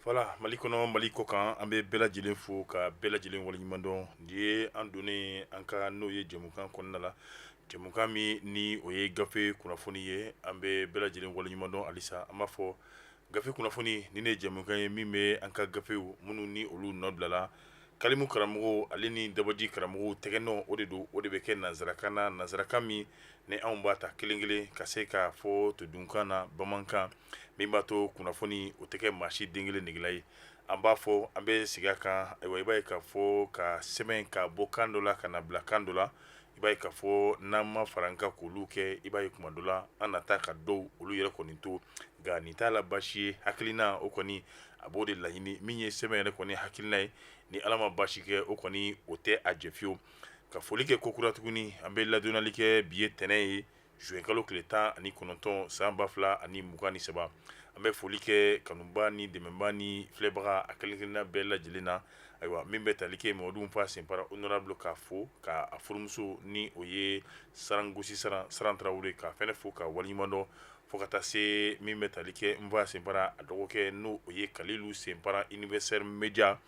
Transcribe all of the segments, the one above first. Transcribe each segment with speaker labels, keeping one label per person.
Speaker 1: Voilà, Mali kɔnɔ, Mali kɔ kan, an bɛ bɛɛ lajɛlen fo ka bɛɛ lajɛlen waleɲuman dɔn. Nin ye an donnen an ka n'o ye jɛmukan kɔnɔna la, jɛmukan min ni o ye gafe kunnafoni ye. An bɛ bɛɛ lajɛlen waleɲuman dɔn halisa. An b'a fɔ gafe kunnafoni ni ne ye jɛmukan ye min bɛ an ka gafew minnu ni olu nɔ bilala kalimu karamɔgɔw ale ni dabaji karamɔgɔw tɛgɛ nɔ, o de don. O de bɛ kɛ nansarakan na, nansarakan min ni anw b'a ta kelen kelen ka se k'a fɔ todunkan na, bamanankan min b'a to kunnafoni o tɛ kɛ maa si den kelen negela ye. An b'a fɔ, an bɛ segin a kan. Ayiwa, i b'a ye k'a fɔ ka sɛbɛn ka bɔ kan dɔ la ka na bila kan dɔ la, i b'a ye k'a fɔ n'an ma fara an kan k'olu kɛ, i b'a ye kuma dɔ la an na taa ka dɔw olu yɛrɛ kɔni to. Nka nin t'a la baasi ye. Hakilina o kɔni, a b'o de laɲini. Min ye sɛbɛn yɛrɛ kɔni hakilina ye, ni Ala ma baasi kɛ, o kɔni o tɛ a jɛ fiyewu. Ka foli kɛ kokura tuguni, an bɛ ladɔnniyali kɛ. Bi ye tɛnɛn ye, juin kalo tile 19, san 2023. An bɛ foli kɛ kanuba ni dɛmɛba ni filɛbaga a kelen-kelenna bɛɛ lajɛlen na. Ayiwa, min bɛ tali kɛ Mamadu Nfa Senpara honorable, k'a fo, ka a furumuso ni o ye Sarangosi Saran Saran Tarawele, k'a fɛnɛ fo ka waleɲuman dɔn, fo ka taa se min bɛ tali kɛ Nfa Senpara a dɔgɔkɛ, n'o o ye Kalilu Senpara, Universel Media,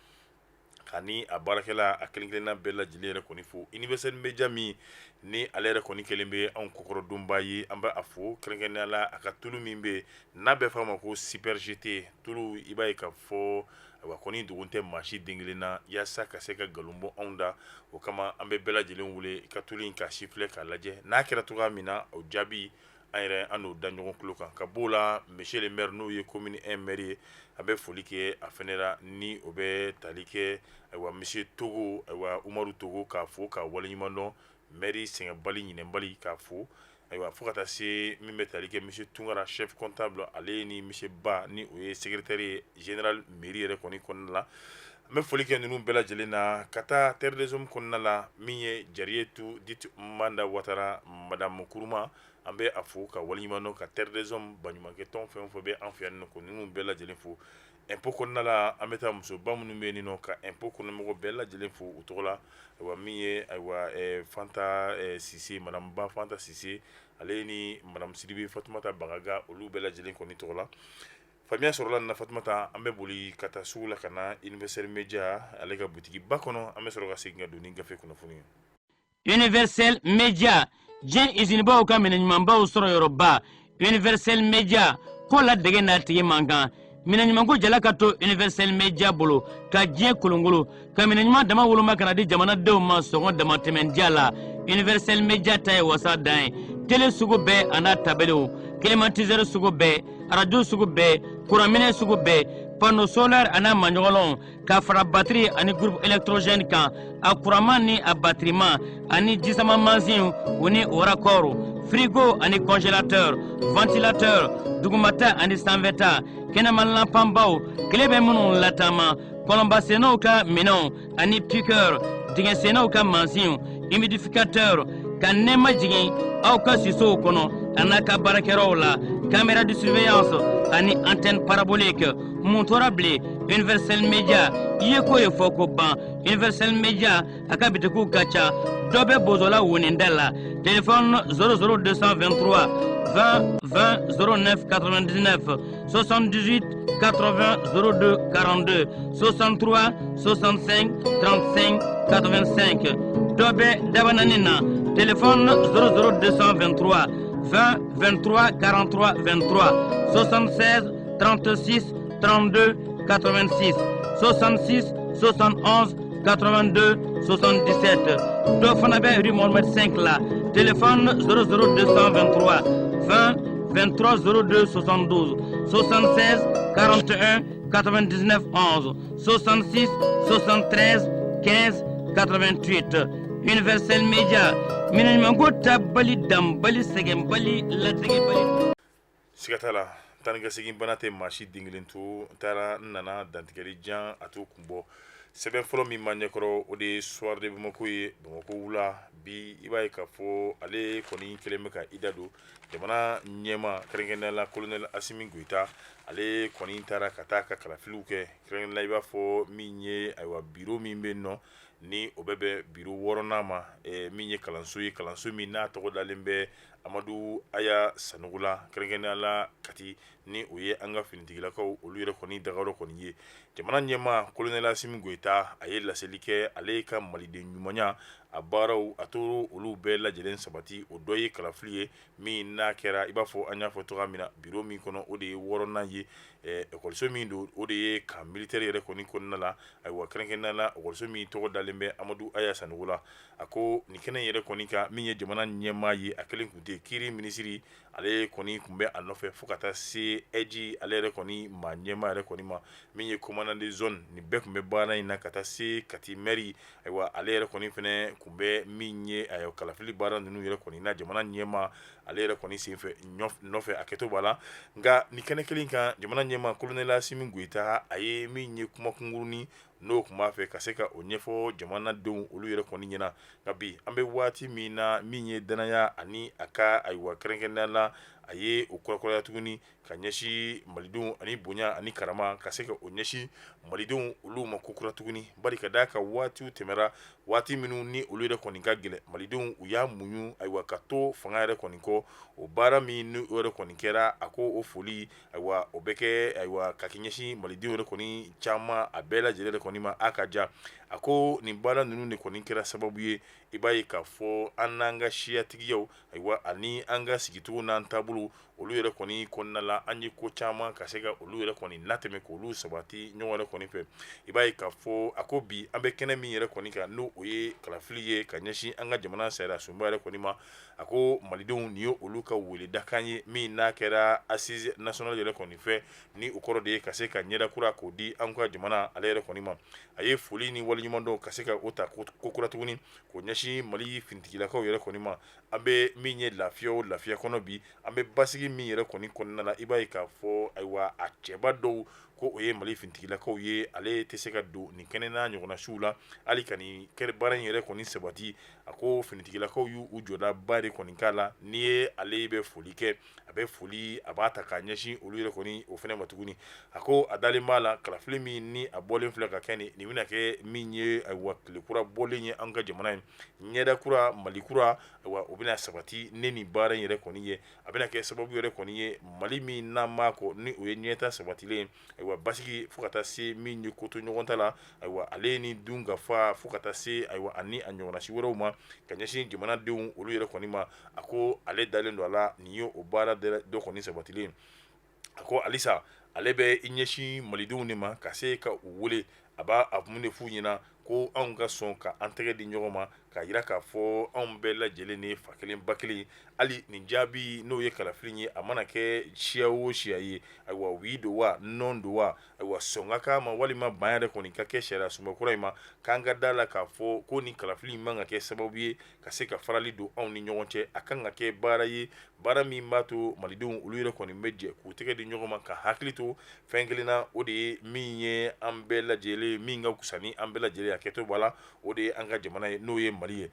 Speaker 1: ani a baarakɛla a kelen-kelenna bɛɛ lajɛlen yɛrɛ kɔni fo. Universel Media min ni ale yɛrɛ kɔni kɛlen bɛ anw kɔkɔrɔdonba ye, an bɛ a fo kɛrɛnkɛrɛnnenya la a ka tulu min bɛ n'a bɛ f'a ma ko Super GT tulu. I b'a ye k'a fɔ ayiwa kɔni dogo tɛ maa si den kelen na, yaasa ka se ka nkalon bɔ anw da. O kama an bɛ bɛɛ lajɛlen wele ka tulu in k'a sifilɛ k'a lajɛ n'a kɛra cogoya min na, o jaabi an yɛrɛ an n'o da ɲɔgɔn tulo kan. Ka b'o la, monsieur le maire, n'o ye commune 1 maire ye, an bɛ foli kɛ a fɛnɛ la, ni o bɛ tali kɛ ayiwa monsieur Togo, ayiwa Umaru Togo, k'a fo k'a waleɲuman dɔn, maire sɛgɛnbali ɲinɛnbali, k'a fo. Ayiwa, fo ka taa se min bɛ tali kɛ monsieur Tunkara, chef comptable, ale ni monsieur Ba, ni o ye secrétaire ye général mairie yɛrɛ kɔni kɔnɔna la. An bɛ foli kɛ ninnu bɛɛ lajɛlen na. Ka taa Terre des Hommes kɔnɔna la, min ye Jariyetu dite Manda Watara, madame Kuruma, an bɛ a fo ka waleɲuman dɔn, ka Terre des Hommes baɲumankɛ tɔn fɛn o fɛn bɛ an fɛ yan nɔ, ko ninnu bɛɛ lajɛlen fo. Impôt kɔnɔna la, an bɛ taa musoba minnu bɛ yen nɔ, ka impôt kɔnɔmɔgɔ bɛɛ lajɛlen fo u tɔgɔ la. Ayiwa, min ye ayiwa Fanta Sise, madame Ba Fanta Sise, ale ni madame Sidibe Fatumata Bagaga, olu bɛɛ lajɛlen kɔni tɔgɔ la. Faamuya sɔrɔla na Fatumata, an bɛ boli ka taa sugu la ka na Universel Media ale ka butigi ba kɔnɔ. An bɛ sɔrɔ ka segin ka don ni gafe kunnafoni ye.
Speaker 2: Universel Media, diɲɛ izinibaw ka minɛ ɲumanbaw sɔrɔ yɔrɔba. Universel Media ko la dege n'a tigi man kan. Minɛ ɲumanko jala ka to Universel Media bolo ka diɲɛ kolongolo ka minɛ ɲuman dama woloma ka na di jamanadenw ma sɔngɔ damatɛmɛndiya la. Universel Media ta ye wasa dan ye. Tele sugu bɛɛ a n'a tabelew, climatiseur sugu bɛɛ, arajo sugu bɛɛ, kuranminɛ sugu bɛɛ, panneau solaire a n'a maɲɔgɔnlɔnw, ka fara batiri ani groupe électrogène kan, a kuranman ni a batiriman, ani jisama mansinw u ni o raccord, frigo ani congélateur, ventilateur, dugumata ani sanfɛta, kɛnɛma lanpanbaw, tile bɛ minnu lataama, kɔlɔnbasennaw ka minɛnw ani piqueur, dingɛsennaw ka mansinw, humidificateur, ka nɛɛma jigin aw ka sisow kɔnɔ a n'a ka baarakɛyɔrɔw la, caméra de surveillance ani antenne parabolique. Mun tora bilen? Universel Media i ye ko ye fɔ ko ban. Universel Media a ka bitikiw ka ca. Dɔ bɛ Bozola woninda la, téléphone 00 223 20 20 09 99, 78 80 02 42, 63 65 35 85. Dɔ bɛ Dabanani na, téléphone 00 223 20 23 43 23, 76 36 32 86, 66 71 82 77. Dɔ fana bɛ rue Mohamed 5 la, téléphone 00 223 20 23 02 72, 76 41 99 11, 66 73 15 88. Universel Media, minɛ ɲumanko tabali danbali sɛgɛnbali latigɛbali.
Speaker 1: Siga t'a la, taa ni ka segin bana tɛ maa si den kelen to. N taara, n nana, dantigɛli jan a t'o kun bɔ. Sɛbɛn fɔlɔ min b'an ɲɛkɔrɔ, o de ye Soir de Bamako ye, Bamakɔ wula bi. I b'a ye k'a fɔ ale kɔni kɛlen bɛ ka i da don jamana ɲɛmaa, kɛrɛnkɛrɛnnenya la colonel Asimi Goyita. Ale kɔni taara ka taa ka kalafiliw kɛ kɛrɛnkɛrɛnnenya la, i b'a fɔ min ye, ayiwa, biro min bɛ yen nɔ ni o bɛ bɛn biro 6nan ma, min ye kalanso ye, kalanso min n'a tɔgɔ dalen bɛ Amadu Aya Sanogo la, kɛrɛnkɛrɛnnenya la Kati, ni o ye an ka finitigilakaw olu yɛrɛ kɔni dagayɔrɔ kɔni ye. Jamana ɲɛmaa Kolonɛli Asimi Goyita, a ye laseli kɛ ale ka maliden ɲumanya a baaraw, a to olu bɛɛ lajɛlen sabati. O dɔ ye kalafili ye min n'a kɛra, i b'a fɔ an y'a fɔ cogoya min na, biro min kɔnɔ, o de ye 6nan ye, ekɔliso min don, o de ye camp militaire yɛrɛ kɔni kɔnɔna la, ayiwa, kɛrɛnkɛrɛnnenya la ekɔliso min tɔgɔ dalen bɛ Amadu Aya Sanogo la. A ko nin kɛnɛ yɛrɛ kɔni kan, min ye jamana ɲɛmaa ye, a kelen tun tɛ, kiiri minisiri ale kɔni tun bɛ a nɔfɛ, fo ka taa se AIGE ale yɛrɛ kɔni maa ɲɛmaa yɛrɛ kɔni ma, min ye commandant de zone, nin bɛɛ tun bɛ baara in na, ka taa se Kati mɛri, ayiwa, ale yɛrɛ kɔni fana tun bɛ min ye, ayiwa, kalafili baara ninnu yɛrɛ kɔni na jamana ɲɛmaa ale yɛrɛ kɔni senfɛ nɔfɛ, a kɛto b'a la. Nka nin kɛnɛ kelen kan, jamana ɲɛmaa Kolonɛli Asimi Goyita, a ye min ye kuma kunkurunin n'o tun b'a fɛ ka se ka o ɲɛfɔ jamanadenw olu yɛrɛ kɔni ɲɛna. Nka bi an bɛ waati min na, min ye danaya ani a ka, ayiwa, kɛrɛnkɛrɛnnenya la a ye o kurakuraya tuguni ka ɲɛsin malidenw, ani bonya ani karama ka se ka o ɲɛsin malidenw olu ma kokura tuguni, bari ka d'a kan waatiw tɛmɛra, waati minnu ni olu yɛrɛ kɔni ka gɛlɛn, malidenw u y'a muɲu, ayiwa, ka to fanga yɛrɛ kɔni kɔ. O baara min ni o yɛrɛ kɔni kɛra, a ko o foli, ayiwa, o bɛ kɛ, ayiwa, ka ɲɛsin malidenw yɛrɛ kɔni caman a bɛɛ lajɛlen yɛrɛ kɔni ma. A ka ja, a ko nin baara ninnu de kɔni kɛra sababu ye, i b'a ye k'a fɔ an n'an ka siyatigiyaw, ayiwa, ani an ka sigicogo n'an taabolo olu yɛrɛ kɔni kɔnɔna la, an ye ko caman ka se ka olu yɛrɛ kɔni latɛmɛ k'olu sabati ɲɔgɔn yɛrɛ kɔni fɛ. I b'a ye k'a fɔ a ko bi an bɛ kɛnɛ min yɛrɛ kɔni kan, n'o o ye kalafili ye ka ɲɛsin an ka jamana sariya sunba yɛrɛ kɔni ma, a ko malidenw, nin ye olu ka weledakan ye min n'a kɛra assise nationale yɛrɛ kɔni fɛ, ni o kɔrɔ de ye ka se ka ɲɛda kura k'o di an ka jamana ale yɛrɛ kɔni ma. A ye foli ni waleɲumandɔn ka se ka o ta kokura tuguni k'o ɲɛsin Mali finitigilakaw yɛrɛ kɔni ma. An bɛ min ye lafiya o lafiya kɔnɔ bi, an bɛ basigi min yɛrɛ kɔni kɔnɔna la, i b'a ye k'a fɔ, ayiwa, a cɛba dɔw ko o ye Mali finitigilakaw ye. Ale tɛ se ka don nin kɛnɛ n'a ɲɔgɔnna siw la hali ka nin baara in yɛrɛ kɔni sabati. A ko finitigilakaw y'u jɔdaba de kɔni k'a la. N'i ye ale bɛ foli kɛ, a bɛ foli a b'a ta k'a ɲɛsin olu yɛrɛ kɔni o fana ma tuguni. A ko a dalen b'a la, kalafili min ni a bɔlen filɛ ka kɛ nin, nin bɛna kɛ min ye, ayiwa, tile kura bɔlen ye an ka jamana ye, ɲɛda kura, Mali kura, ayiwa, o bɛna sabati ni nin baara in yɛrɛ kɔni ye. A bɛna kɛ sababu yɛrɛ kɔni ye Mali min n'an b'a kɔ, ni o ye ɲɛta sabatilen, ayiwa, basigi, fo ka taa se min ye ko to ɲɔgɔn ta la, ayiwa, ale ni dunkafa, fo ka taa se, ayiwa, ani a ɲɔgɔnna si wɛrɛw ma ka ɲɛsin jamanadenw olu yɛrɛ kɔni ma. A ko ale dalen don a la, nin ye o baara dɔ kɔni sabatilen. A ko halisa ale bɛ i ɲɛsin malidenw de ma ka se ka u wele. A b'a a mun de f'u ɲɛna? Ko anw ka sɔn ka an tɛgɛ di ɲɔgɔn ma k'a jira k'a fɔ anw bɛɛ lajɛlen ni fa kelen ba kelen. Hali nin jaabi n'o ye kalafili ye, a mana kɛ siya o siya ye, ayiwa, oui don wa, non don wa, ayiwa, sɔn ka k'a ma walima ban yɛrɛ kɔni ka kɛ sariya sunba kura in ma, k'an ka da la k'a fɔ ko nin kalafili in man ka kɛ sababu ye ka se ka farali don anw ni ɲɔgɔn cɛ. A kan ka kɛ baara ye, baara min b'a to malidenw olu yɛrɛ kɔni bɛ jɛ k'u tɛgɛ di ɲɔgɔn ma ka hakili to fɛn kelen na, o de ye min ye an bɛɛ lajɛlen, min ka fisa ni an bɛɛ lajɛlen, a kɛtɔ b'a la, o de ye an ka jamana ye, n'o ye Mali ye.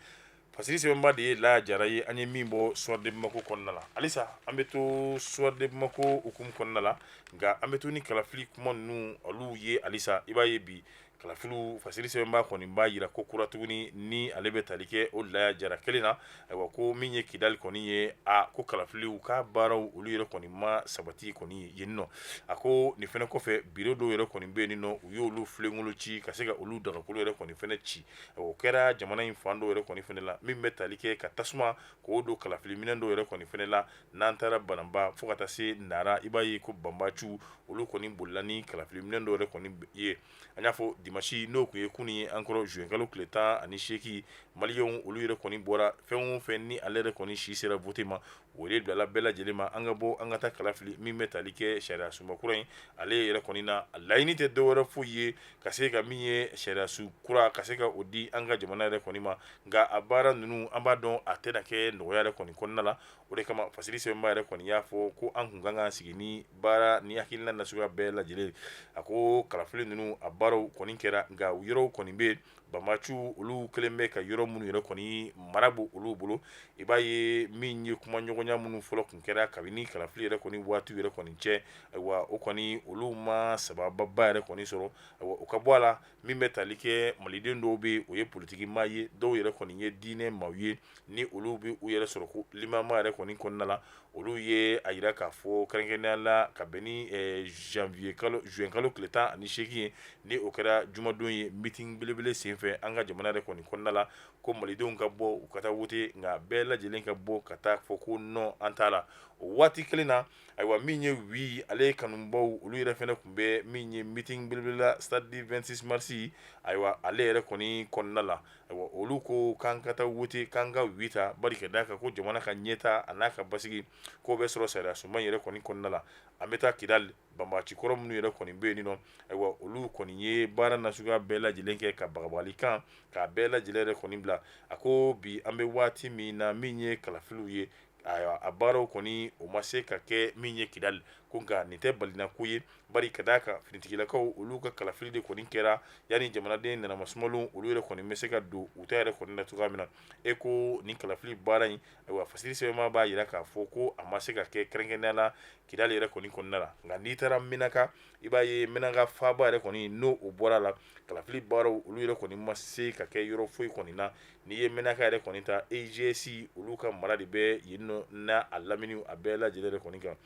Speaker 1: Fasiri sɛbɛnba de ye Laya Jara ye, an ye min bɔ Soir de Bamako kɔnɔna la. Halisa an bɛ to Soir de Bamako hukumu kɔnɔna la, nka an bɛ to ni kalafili kuma ninnu olu ye halisa. I b'a ye bi kalafiliw fasiri sɛbɛnba kɔni b'a jira ko kura tuguni, ni ale bɛ tali kɛ o Laya Jara kelen na, ayiwa, ko min ye Kidali kɔni ye, a ko kalafiliw ka baaraw olu yɛrɛ kɔni ma sabati kɔni yen nɔ. A ko nin fana kɔfɛ, biro dɔw yɛrɛ kɔni bɛ yen nɔ, u y'olu filenkolo ci ka se ka olu dagakolo yɛrɛ kɔni fana ci. O kɛra jamana in fan dɔw yɛrɛ kɔni fana la, min bɛ tali kɛ ka tasuma k'o don kalafili minɛn dɔw yɛrɛ kɔni fana la. N'an taara Banamba fo ka taa se Nara, i b'a ye ko banbaciw olu kɔni bolila ni kalafili minɛn dɔw yɛrɛ kɔni ye. An y'a fɔ dimanche, n'o tun ye kunun ye an kɔrɔ, juin kalo tile 18, maliyɛnw olu yɛrɛ kɔni bɔra. Fɛn o fɛn ni ale yɛrɛ kɔni si sera vote ma, wele bilala bɛɛ lajɛlen ma, an ka bɔ an ka taa kala fili min bɛ tali kɛ sariya sunba kura in ale yɛrɛ kɔni na. A laɲini tɛ dɔwɛrɛ foyi ye ka se ka min ye sariya sun kura ka se ka o di an ka jamana yɛrɛ kɔni ma. Nka a baara ninnu, an b'a dɔn a tɛna kɛ nɔgɔya yɛrɛ kɔni kɔnɔna la. O de kama fasiri sɛbɛnba yɛrɛ kɔni y'a fɔ ko an kun kan k'an sigi ni baara ni hakilina nasuguya bɛɛ lajɛlen. A ko kalafili ninnu a baaraw kɔni kɛra, nka yɔrɔw kɔni bɛ banbaciw olu kɛlen bɛ ka yɔrɔ minnu yɛrɛ kɔni mara bɔ olu bolo. I b'a ye min ye kuma ɲɔgɔnya kumaɲɔgɔnya minnu fɔlɔ tun kɛra kabini kalafili yɛrɛ kɔni waati yɛrɛ kɔni cɛ, ayiwa, o kɔni olu ma sababa yɛrɛ kɔni sɔrɔ. Ayiwa, o ka bɔ a la, min bɛ tali kɛ maliden dɔw bɛ, o ye politiki maa ye, dɔw yɛrɛ kɔni ye diinɛ maaw ye, ni olu bɛ u yɛrɛ sɔrɔ ko limama yɛrɛ kɔni kɔnɔna la, olu ye a jira k'a fɔ kɛrɛnkɛrɛnnenya la ka bɛn ni janvier kalo, juin kalo tile 18 ye, ni o kɛra jumadon ye, meeting belebele senfɛ an ka jamana yɛrɛ kɔni kɔnɔna la, ko malidenw ka bɔ u ka taa wote, nka bɛɛ lajɛlen ka bɔ ka taa fɔ ko non, an t'a la. O waati kelen na, ayiwa, min ye oui ale kanubaw, olu yɛrɛ fana tun bɛ min ye meeting belebele la stade du 26 mars, ayiwa, ale yɛrɛ kɔni kɔnɔna la. Ayiwa, olu ko k'an ka taa wote, k'an ka oui ta, bari ka d'a kan ko jamana ka ɲɛta a n'a ka basigi k'o bɛ sɔrɔ sariya sunba yɛrɛ kɔni kɔnɔna la. An bɛ taa Kidali, banbaanci kɔrɔ minnu yɛrɛ kɔni bɛ yen nɔ, ayiwa, olu kɔni ye baara nasuguya bɛɛ lajɛlen kɛ ka bagabagali kan k'a bɛɛ lajɛlen yɛrɛ kɔni bila. A ko bi an bɛ waati min na, min ye kalafiliw ye, ayiwa, a baaraw kɔni o ma se ka kɛ min ye Kidali ko, nka nin tɛ balina ko ye, bari ka d'a kan finitigilakaw olu ka kalafili de kɔni kɛra yanni jamanaden nanamasumalenw olu yɛrɛ kɔni bɛ se ka don u ta yɛrɛ kɔni na cogoya min na. E ko nin kalafili baara in, ayiwa, fasiri sɛbɛnma b'a jira k'a fɔ ko a ma se ka kɛ kɛrɛnkɛrɛnnenya la Kidali yɛrɛ kɔni kɔnɔna la. Nka n'i taara Menaka, i b'a ye Menaka faaba yɛrɛ kɔni, n'o o bɔra la, kalafili baaraw olu yɛrɛ kɔni ma se ka kɛ yɔrɔ foyi kɔni na. N'i ye Menaka yɛrɛ kɔni ta, EIGS olu ka mara de bɛ yen nɔ n'a a lamini a bɛɛ lajɛlen yɛrɛ kɔni kan.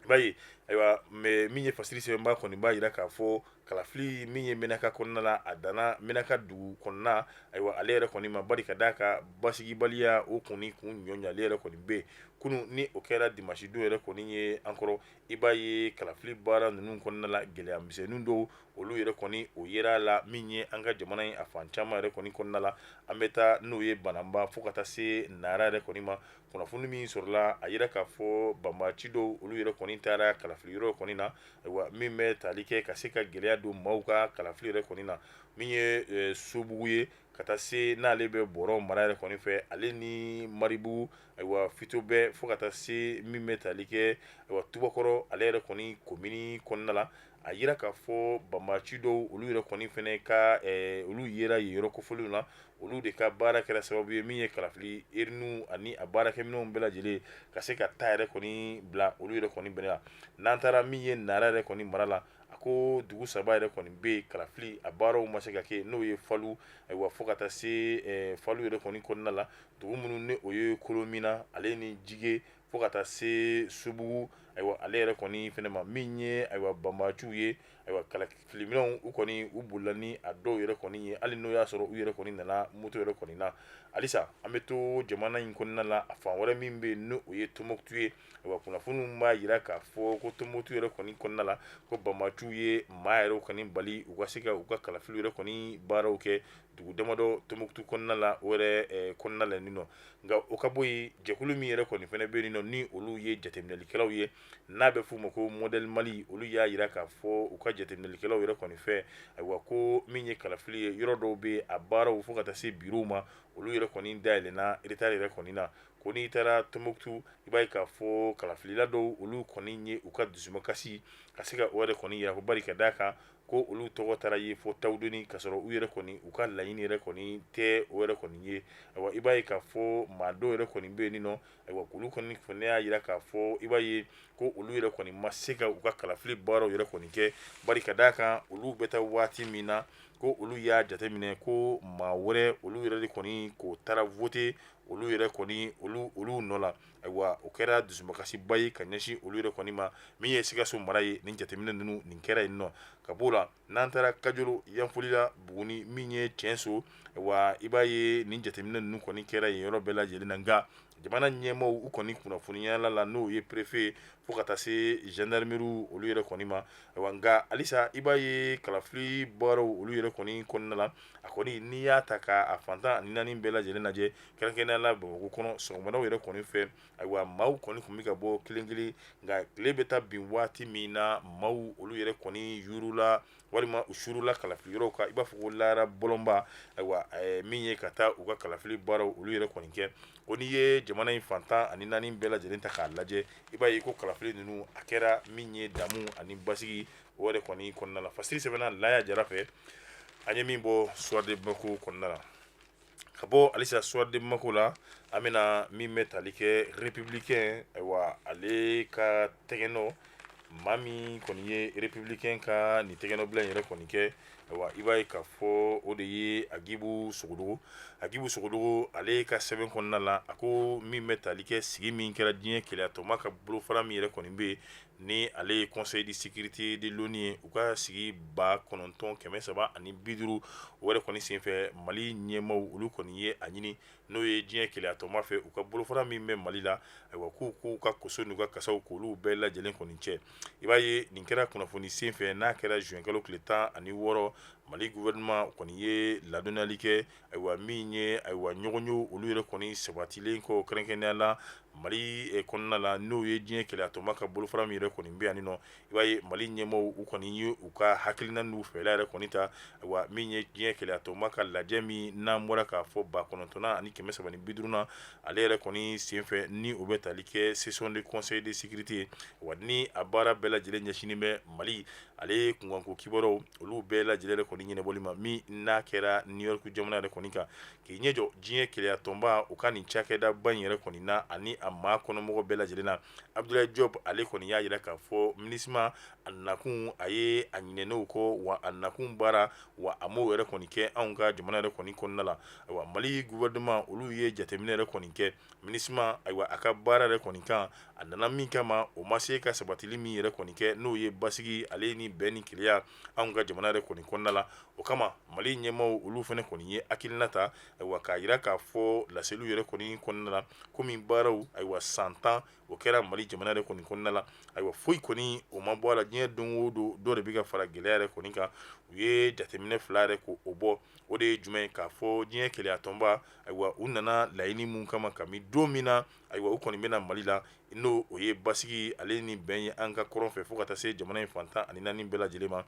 Speaker 1: I b'a ye, ayiwa, mais min ye fasiri sɛbɛnba kɔni b'a jira k'a fɔ kalafili min ye Menaka kɔnɔna la, a danna Menaka dugu kɔnɔna, ayiwa, ale yɛrɛ kɔni ma, bari ka d'a kan basigibaliya o kɔni kun ɲɔɲɔ ale yɛrɛ kɔni bɛ yen. Kunun, ni o kɛra dimanche don yɛrɛ kɔni ye an kɔrɔ, i b'a ye kalafili baara ninnu kɔnɔna la, gɛlɛya misɛnnin dɔw olu yɛrɛ kɔni o yera la min ye an ka jamana in a fan caman yɛrɛ kɔni kɔnɔna la. An bɛ taa n'o ye Bananba fo ka taa se Nara yɛrɛ kɔni ma. Kunnafoni min sɔrɔla, a yira k'a fɔ banbaanci dɔw olu yɛrɛ kɔni taara kalafili yɔrɔ kɔni na, ayiwa, min bɛ tali kɛ ka se ka gɛlɛya don maaw ka kalafili yɛrɛ kɔni na. Min ye Sobugu ye ka taa se n'ale bɛ Bɔrɔ mara yɛrɛ kɔni fɛ, ale ni Maribugu, ayiwa, Fitobɛ, fo ka taa se min bɛ tali kɛ, ayiwa, Tubakɔrɔ ale yɛrɛ kɔni komini kɔnɔna la, a yira k'a fɔ banbaanci dɔw olu yɛrɛ kɔni fɛnɛ ka olu yera yen yɔrɔ kofɔlenw na, olu de ka baara kɛra sababu ye min ye kalafili urnes ani a baarakɛminɛnw bɛɛ lajɛlen ka se ka taa yɛrɛ kɔni bila olu yɛrɛ kɔni bɛnɛ la. N'an taara min ye Nara yɛrɛ kɔni mara la, a ko dugu saba yɛrɛ kɔni bɛ yen, kalafili a baaraw ma se ka kɛ, n'o ye Falu, ayiwa, fo ka taa se Falu yɛrɛ kɔni kɔnɔna la, dugu minnu ni o ye Kolomina ale ni Jige, fo ka taa se Sobugu, ayiwa, ale yɛrɛ kɔni fɛnɛ ma. Min ye, ayiwa, banbaanciw ye, ayiwa, kalafiliminɛnw u kɔni u bolila ni a dɔw yɛrɛ kɔni ye, hali n'o y'a sɔrɔ u yɛrɛ kɔni nana moto yɛrɛ kɔni na. Halisa an bɛ to jamana in kɔnɔna la, a fan wɛrɛ min bɛ yen, n'o o ye Tɔnbukutu ye, ayiwa, kunnafoniw b'a jira k'a fɔ ko Tɔnbukutu yɛrɛ kɔni kɔnɔna la, ko banbaanciw ye maa yɛrɛ kɔni bali u ka se ka u ka kalafili yɛrɛ kɔni baaraw kɛ dugu damadɔ Tɔnbukutu kɔnɔna la, o yɛrɛ kɔnɔna la nin nɔ. Nka o ka bɔ yen, jɛkulu min yɛrɛ kɔni fɛnɛ bɛ yen nɔ, ni olu ye jateminɛlikɛlaw ye, n'a bɛ f'u ma ko Modèle Mali, olu y'a jira k'a fɔ u ka jateminɛlikɛlaw yɛrɛ kɔni fɛ, ayiwa, ko min ye kalafili ye, yɔrɔ dɔw bɛ a baaraw fo ka taa se bureau ma, olu yɛrɛ kɔni dayɛlɛnna retard yɛrɛ kɔni na. Ko n'i taara Tɔnbukutu, i b'a ye k'a fɔ kalafilila dɔw olu kɔni ye u ka dusumakasi ka se ka o yɛrɛ kɔni yira, ko bari ka d'a kan ko olu tɔgɔ taara ye fo Tawudeni, ka sɔrɔ u yɛrɛ kɔni u ka laɲini yɛrɛ kɔni tɛ o yɛrɛ kɔni ye. Ayiwa, i b'a ye k'a fɔ maa dɔw yɛrɛ kɔni bɛ yen nɔ, ayiwa, olu kɔni fana y'a jira k'a fɔ i b'a ye ko olu yɛrɛ kɔni ma se ka u ka kalafili baaraw yɛrɛ kɔni kɛ, bari ka d'a kan olu bɛ taa waati min na, ko olu y'a jateminɛ ko maa wɛrɛ olu yɛrɛ de kɔni k'o taara voter olu yɛrɛ kɔni olu nɔ la. Ayiwa, o kɛra dusumakasiba ye ka ɲɛsin olu yɛrɛ kɔni ma. Min ye Sikaso mara ye, nin jateminɛ ninnu nin kɛra yen nɔ. Ka b'o la, n'an taara Kajolo, Yanfolila, Buguni, min ye Cɛnso, wa i b'a ye nin jateminɛ ninnu kɔni kɛra yen yɔrɔ bɛɛ lajɛlen na. Nka jamana ɲɛmaaw u kɔni kunnafoniyala la, n'o ye préfet fo ka taa se gendarmerie olu yɛrɛ kɔni ma. Ayiwa, nka halisa i b'a ye kalafili baaraw olu yɛrɛ kɔni kɔnɔna la, a kɔni n'i y'a ta k'a fan 14 bɛɛ lajɛlen lajɛ, kɛrɛnkɛrɛnnenya la Bamakɔ kɔnɔ, sɔgɔmadaw yɛrɛ kɔni fɛ, ayiwa, maaw kɔni tun bɛ ka bɔ kelen kelen, nka tile bɛ taa bin waati min na, maaw olu yɛrɛ kɔni yurula walima u suurula kalafili yɔrɔw kan, i b'a fɔ ko lara bɔlɔnba, ayiwa, min ye ka taa u ka kalafili baaraw olu yɛrɛ kɔni kɛ. Ko n'i ye jamana in fan 14 bɛɛ lajɛlen ta k'a lajɛ, i b'a ye ko kalafili ninnu a kɛra min ye damu ani basigi o yɛrɛ kɔni kɔnɔna la. Fasiri sɛbɛnna Laya Jara fɛ, an ye min bɔ Soir de Bamako kɔnɔna la. Ka bɔ halisa Soir de Bamako la, an bɛna min bɛ tali kɛ Républicain, ayiwa, ale ka tɛgɛnɔ. Maa min kɔni ye Républicain ka nin tɛgɛnɔbila in yɛrɛ kɔni kɛ, ayiwa, i b'a ye k'a fɔ o de ye Agibu Sogodogo. Agibu Sogodogo, ale ka sɛbɛn kɔnɔna la, a ko min bɛ tali kɛ sigi min kɛra diɲɛ kelenyatɔnba ka bolofara min yɛrɛ kɔni bɛ yen, ni ale ye Conseil de sécurité de l'ONU ye, u ka sigi 9350, o yɛrɛ kɔni senfɛ, Mali ɲɛmaaw olu kɔni ye a ɲini, n'o ye diɲɛ kelenyatɔnba fɛ, u ka bolofara min bɛ Mali la, ayiwa, k'u ka koso n'u ka kasaw k'olu bɛɛ lajɛlen kɔni cɛ. I b'a ye nin kɛra kunnafoni senfɛ, n'a kɛra juin kalo tile 16, Mali gouvernement kɔni ye ladɔnniyali kɛ. Ayiwa, min ye, ayiwa, ɲɔgɔnyew olu yɛrɛ kɔni sabatilen kɔ, kɛrɛnkɛrɛnnenya la Mali kɔnɔna la, n'o ye diɲɛ kelenyatɔnba ka bolofara min yɛrɛ kɔni bɛ yan nɔ, i b'a ye Mali ɲɛmaaw u kɔni ye u ka hakilina n'u fɛla yɛrɛ kɔni ta. Ayiwa, min ye diɲɛ kelenyatɔnba ka lajɛ min n'an bɔra k'a fɔ 9350na, ale yɛrɛ kɔni senfɛ, ni o bɛ tali kɛ session de Conseil de sécurité ye, wa ni a baara bɛɛ lajɛlen ɲɛsinnen bɛ Mali ale kunkanko kibaruyaw olu bɛɛ lajɛlen yɛrɛ kɔni ɲɛnabɔli ma, min n'a kɛra New York jamana yɛrɛ kɔni kan, k'i ɲɛ jɔ diɲɛ kelenyatɔnba u ka nin cakɛdaba in yɛrɛ kɔni na ani a maa kɔnɔmɔgɔ bɛɛ lajɛlen na. Abdoulaye Diop, ale kɔni y'a jira k'a fɔ MINUSMA a nakun, a ye a ɲinɛn'o kɔ, wa a nakun baara, wa a m'o yɛrɛ kɔni kɛ anw ka jamana yɛrɛ kɔni kɔnɔna la. Ayiwa, Mali gouvernement olu ye jateminɛ yɛrɛ kɔni kɛ MINUSMA, ayiwa, a ka baara yɛrɛ kɔni kan, a nana min kama, o ma se ka sabatili min yɛrɛ kɔni kɛ, n'o ye basigi ale ni bɛn ni kelenya anw ka jamana yɛrɛ kɔni kɔnɔna la. O kama, Mali ɲɛmaaw olu fana kɔni ye hakilina ta, ayiwa, k'a jira k'a fɔ laseliw yɛrɛ kɔni kɔnɔna la, komi baaraw, ayiwa, san 10 o kɛra Mali jamana yɛrɛ kɔni kɔnɔna la, ayiwa, foyi kɔni o ma bɔ a la. Diɲɛ don o don, dɔ de bɛ ka fara gɛlɛya yɛrɛ kɔni kan. U ye jateminɛ fila yɛrɛ ko o bɔ, o de ye jumɛn ye? K'a fɔ diɲɛ kelenyatɔnba, ayiwa, u nana laɲini mun kama kami don min na, ayiwa, u kɔni bɛna Mali la, n'o o ye basigi ale ni bɛn ye an ka kɔrɔn fɛ fo ka taa se jamana in fan 14 bɛɛ lajɛlen ma,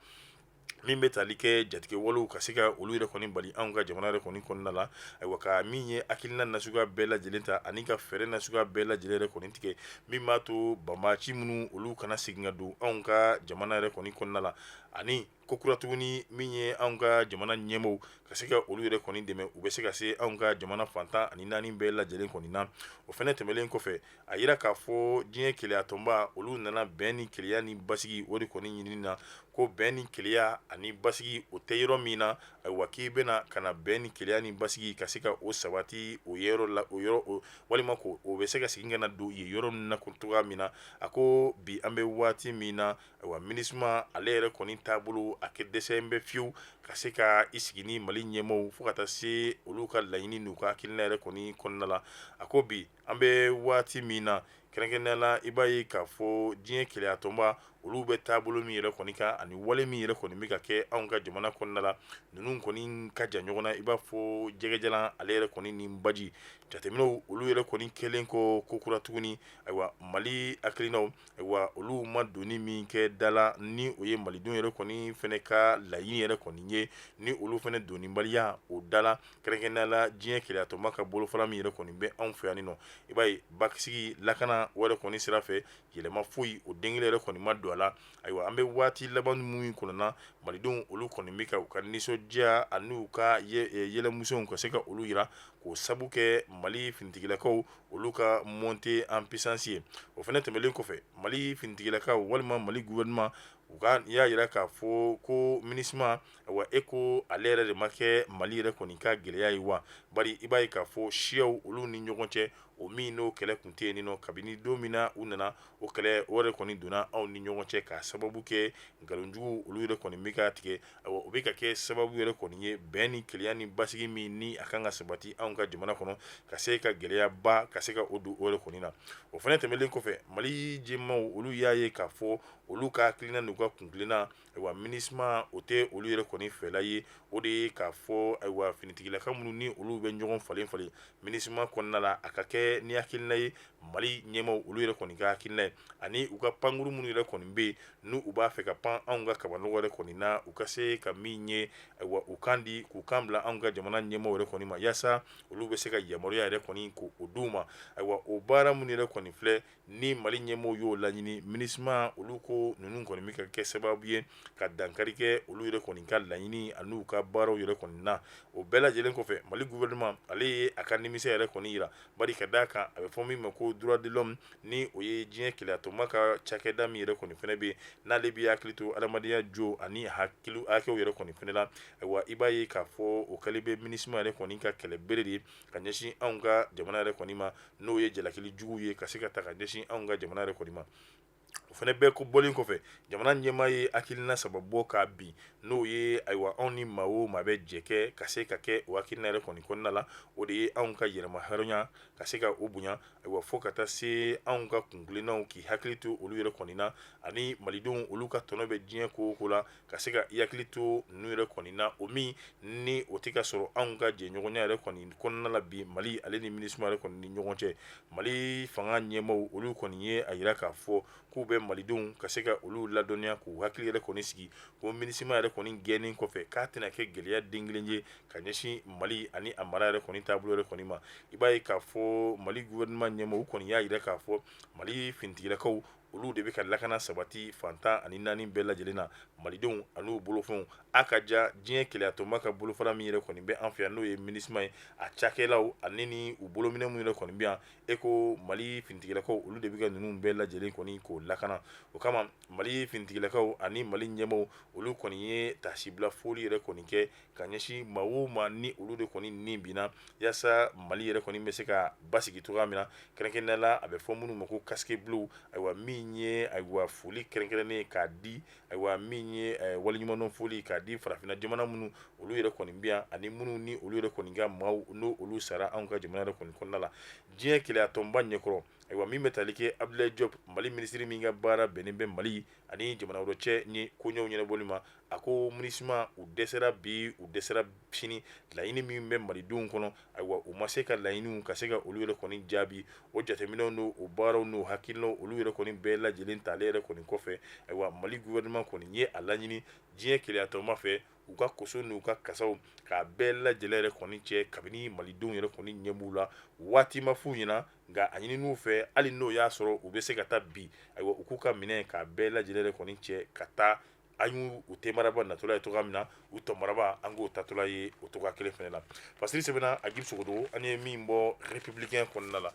Speaker 1: min bɛ tali kɛ jatigɛwalew ka se ka olu yɛrɛ kɔni bali anw ka jamana yɛrɛ kɔni kɔnɔna la. Ayiwa, ka min ye hakilina nasuguya bɛɛ lajɛlen ta ani ka fɛɛrɛ nasuguya bɛɛ lajɛlen yɛrɛ kɔni tigɛ, min b'a to banbaanci minnu olu kana segin ka don anw ka jamana yɛrɛ kɔni kɔnɔna la, ani ko kura tuguni, min ye anw ka jamana ɲɛmaaw ka se ka olu yɛrɛ kɔni dɛmɛ, u bɛ se ka se anw ka jamana fan 14 bɛɛ lajɛlen kɔni na. O fana tɛmɛnen kɔfɛ, a jira k'a fɔ diɲɛ kelenyatɔnba olu nana bɛn ni kelenya ni basigi o de kɔni ɲinini na, ko bɛn ni kelenya ani basigi o tɛ yɔrɔ min na, ayiwa, k'i bɛna ka na bɛn ni kelenya ni basigi ka se ka o sabati o yɔrɔ la, o yɔrɔ walima ko o bɛ se ka segin ka na don yen yɔrɔ ninnu na cogoya min na. A ko bi an bɛ waati min na, ayiwa, MINUSMA ale yɛrɛ kɔni taabolo a kɛ dɛsɛ bɛ fiyewu ka se ka i sigi ni Mali ɲɛmaaw fo ka taa se olu ka laɲini n'u ka hakilina yɛrɛ kɔni kɔnɔna la. A ko bi an bɛ waati min na, kɛrɛnkɛrɛnnenya la, i b'a ye k'a fɔ diɲɛ kelenyatɔnba olu bɛ taabolo min yɛrɛ kɔni kan ani wale min yɛrɛ kɔni bɛ ka kɛ anw ka jamana kɔnɔna la, ninnu kɔni ka jan ɲɔgɔn na i b'a fɔ jɛgɛjalan ale yɛrɛ kɔni ni baji. Jateminɛw olu yɛrɛ kɔni kɛlen kɔ ko kura tuguni, ayiwa, Mali hakilinaw, ayiwa, olu ma donni min kɛ da la, ni o ye malidenw yɛrɛ kɔni fana ka laɲini yɛrɛ kɔni ye, ni olu fana donnibaliya o da la, kɛrɛnkɛrɛnnenya la diɲɛ kelenyatɔnba ka bolofara min yɛrɛ kɔni bɛ anw fɛ yan nɔ, i b'a ye basigi lakana o yɛrɛ kɔni sira fɛ, yɛlɛma foyi o den kelen yɛrɛ kɔni ma don a la. Ayiwa, an bɛ waati laban min kɔnɔ na, malidenw olu kɔni bɛ ka u ka nisɔndiya ani u ka yɛlɛmusow ka se ka olu jira, k'o sabu kɛ Mali finitigilakaw olu ka montée en puissance ye. O fana tɛmɛnen kɔfɛ, Mali finitigilakaw walima Mali gouvernement u ka y'a jira k'a fɔ ko MINUSMA, ayiwa, e ko ale yɛrɛ de ma kɛ Mali yɛrɛ kɔni ka gɛlɛya ye wa? Bari i b'a ye k'a fɔ siyaw olu ni ɲɔgɔn cɛ, o min n'o kɛlɛ tun tɛ yen nɔ kabini don min na u nana, o kɛlɛ o yɛrɛ kɔni donna anw ni ɲɔgɔn cɛ k'a sababu kɛ nkalonjugu olu yɛrɛ kɔni bɛ ka tigɛ. Ayiwa, o bɛ ka kɛ sababu yɛrɛ kɔni ye bɛn ni kelenya ni basigi min ni a kan ka sabati anw ka jamana kɔnɔ, ka se ka gɛlɛyaba ka se ka o don o yɛrɛ kɔni na. O fana tɛmɛnen kɔfɛ, Mali ɲɛmaaw olu y'a ye k'a fɔ olu ka hakilina n'u ka kuntilenna, ayiwa, MINUSMA o tɛ olu yɛrɛ kɔni fɛla ye. O de ye k'a fɔ, ayiwa, finitigilaka minnu ni olu bɛ ɲɔgɔn falen falen MINUSMA kɔnɔna la, a ka kɛ ni hakilina ye Mali ɲɛmaaw olu yɛrɛ kɔni ka hakilina ye, ani u ka pankuru minnu yɛrɛ kɔni bɛ yen, n'u u b'a fɛ ka pan anw ka kabanɔgɔ yɛrɛ kɔni na, u ka se ka min ye, ayiwa, u kan di k'u kan bila anw ka jamana ɲɛmaaw yɛrɛ kɔni ma, yaasa olu bɛ se ka yamaruya yɛrɛ kɔni k'o d'u ma. Ayiwa, o baara minnu yɛrɛ kɔni filɛ Ni Mali ɲɛmɔgɔw y'o laɲini, MINUSMA olu ko ninnu kɔni bɛ ka kɛ sababu ye ka dankari kɛ olu yɛrɛ kɔni ka laɲini an'u ka baaraw yɛrɛ kɔni na. O bɛɛ lajɛlen kɔfɛ, Mali gouvernement ale ye a ka nimisa yɛrɛ kɔni jira, bari ka d'a kan a bɛ fɔ min ma ko droit de l'homme, ni o ye diɲɛ kelenyatɔnba ka cakɛda min yɛrɛ kɔni fana bɛ yen, n'ale bɛ hakili to adamadenya jo ani hakɛw yɛrɛ kɔni fana la. Ayiwa, i b'a ye k'a fɔ o kɛlen bɛ MINUSMA yɛrɛ kɔni ka kɛlɛ bere de ye ka ɲɛsin anw ka jamana yɛrɛ kɔni ma, n'o ye jalakili jugu ye ka se ka ta ka ɲɛsin anw ka jamana yɛrɛ kɔni ma. O fana bɛɛ ko bɔlen kɔfɛ, jamana ɲɛmaa ye hakilina saba bɔ k'a bin, n'o ye ayiwa anw ni maa o maa bɛ jɛ kɛ ka se ka kɛ o hakilina yɛrɛ kɔni kɔnɔna la, o de ye anw ka yɛrɛma hɔrɔnya ka se ka o bonya, ayiwa fo ka taa se anw ka kuntilennaw k'i hakili to olu yɛrɛ kɔni na, ani malidenw olu ka tɔnɔ bɛ diɲɛ ko o ko la, ka se ka i hakili to ninnu yɛrɛ kɔni na, o min ni o tɛ ka sɔrɔ anw ka jɛɲɔgɔnya yɛrɛ kɔni kɔnɔna la bi Mali ale ni MINUSMA yɛrɛ kɔni ni ɲɔgɔn cɛ. Mali fanga ɲɛmaaw olu kɔni ye a jira k'a fɔ k'u bɛ malidenw ka se ka olu ladɔnniya k'u hakili yɛrɛ kɔni sigi ko MINUSMA yɛrɛ kɔni gɛnnen kɔfɛ, k'a tɛna kɛ gɛlɛya den kelen ye ka ɲɛsin Mali ani a mara yɛrɛ kɔni taabolo yɛrɛ kɔni ma. I b'a ye k'a fɔ Mali gouvernement ɲɛmaaw kɔni y'a jira k'a fɔ Mali finitigilakaw olu de bɛ ka lakana sabati fan 14 bɛɛ lajɛlen na, malidenw an'u bolofɛnw. A ka ja diɲɛ kelenyatɔnba ka bolofara min yɛrɛ kɔni bɛ an fɛ yan, n'o ye MINUSMA ye, a cakɛlaw ani ni u bolominɛ min yɛrɛ kɔni bɛ yan, e ko Mali finitigilakaw olu de bɛ ka ninnu bɛɛ lajɛlen kɔni k'o lakana. O kama Mali finitigilakaw ani Mali ɲɛmaaw olu kɔni ye taasibila foli yɛrɛ kɔni kɛ ka ɲɛsin maa o maa ni olu de kɔni ni binna, yaasa Mali yɛrɛ kɔni bɛ se ka basigi cogoya min na, kɛrɛnkɛrɛnnenya la a bɛ fɔ minnu ma ko casque bleu. Ayiwa, min ye ayiwa foli kɛrɛnkɛrɛnnen k'a di, ayiwa min ye waleɲumandɔn foli k'a di farafinna jamana minnu olu yɛrɛ kɔni bɛ yan, ani minnu ni olu yɛrɛ kɔni ka maaw n'o olu sara anw ka jamana yɛrɛ kɔni kɔnɔna la diɲɛ kelenyatɔnba ɲɛkɔrɔ. Ayiwa, min bɛ tali kɛ Abdoulaye Diop, Mali minisiri min ka baara bɛnnen bɛ Mali ani jamana wɛrɛ cɛ ni koɲɛw ɲɛnabɔli ma, a ko MINUSMA u dɛsɛra bi, u dɛsɛra sini, laɲini min bɛ malidenw kɔnɔ, ayiwa u ma se ka laɲiniw ka se ka olu yɛrɛ kɔni jaabi. O jateminɛw n'o o baaraw n'o hakilinaw olu yɛrɛ kɔni bɛɛ lajɛlen talen yɛrɛ kɔni kɔfɛ, ayiwa Mali gouvernement kɔni ye a laɲini diɲɛ kelenyatɔnba fɛ u ka koso n'u ka kasaw k'a bɛɛ lajɛlen yɛrɛ kɔni cɛ kabini malidenw yɛrɛ kɔni ɲɛ b'u la waati ma f'u ɲɛna, nka a ɲinin'u fɛ hali n'o y'a sɔrɔ u bɛ se ka taa bi, ayiwa u k'u ka minɛ k'a bɛɛ lajɛlen yɛrɛ kɔni cɛ ka taa. An y'u u temaraba natɔla ye cogoya min na, u tɔmaraba an k'o tatɔla ye o cogoya kelen fana la. Fasiri sɛbɛnna Agib Sogodogo, an ye min bɔ Républicain kɔnɔna la.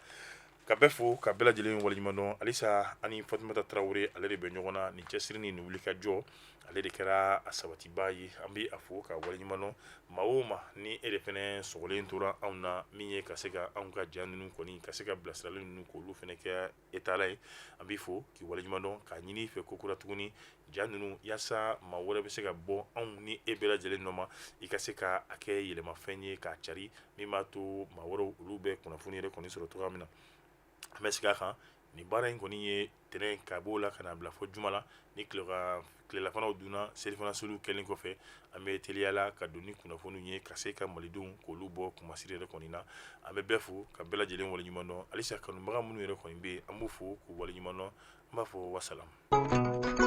Speaker 1: Ka bɛɛ fo ka bɛɛ lajɛlen waleɲuman dɔn. Halisa ani Fatumata Tarawele ale de bɛ ɲɔgɔn na nin cɛsiri ni nin wulikajɔ, ale de kɛra a sabatiba ye. An bɛ a fo ka waleɲuman dɔn. Maa o maa ni e de fana sɔgɔlen tora anw na min ye ka se ka anw ka ja ninnu kɔni ka se ka bilasirali ninnu k'olu fana kɛ e taala ye, an b'i fo k'i waleɲuman dɔn k'a ɲini i fɛ kokura tuguni ja ninnu yaasa maa wɛrɛ bɛ se ka bɔ anw ni e bɛɛ lajɛlen nɔ ma, i ka se ka a kɛ yɛlɛmafɛn ye k'a cari min b'a to maa wɛrɛw olu bɛ kunnafoni yɛrɛ kɔni sɔrɔ cogoya min na. An bɛ segin a kan, nin baara in kɔni ye tɛnɛn ka b'o la ka na bila fo juma la, ni tilelafanaw dunna, selifana seliw kɛlen kɔfɛ, an bɛ teliya la ka don ni kunnafoniw ye ka se ka malidenw k'olu bɔ kumasiri yɛrɛ kɔni na. An bɛ bɛɛ fo ka bɛɛ lajɛlen waleɲuman dɔn. Halisa kanubaga minnu yɛrɛ kɔni bɛ yen, an b'u fo k'u waleɲuman dɔn. An b'a fɔ wasalam.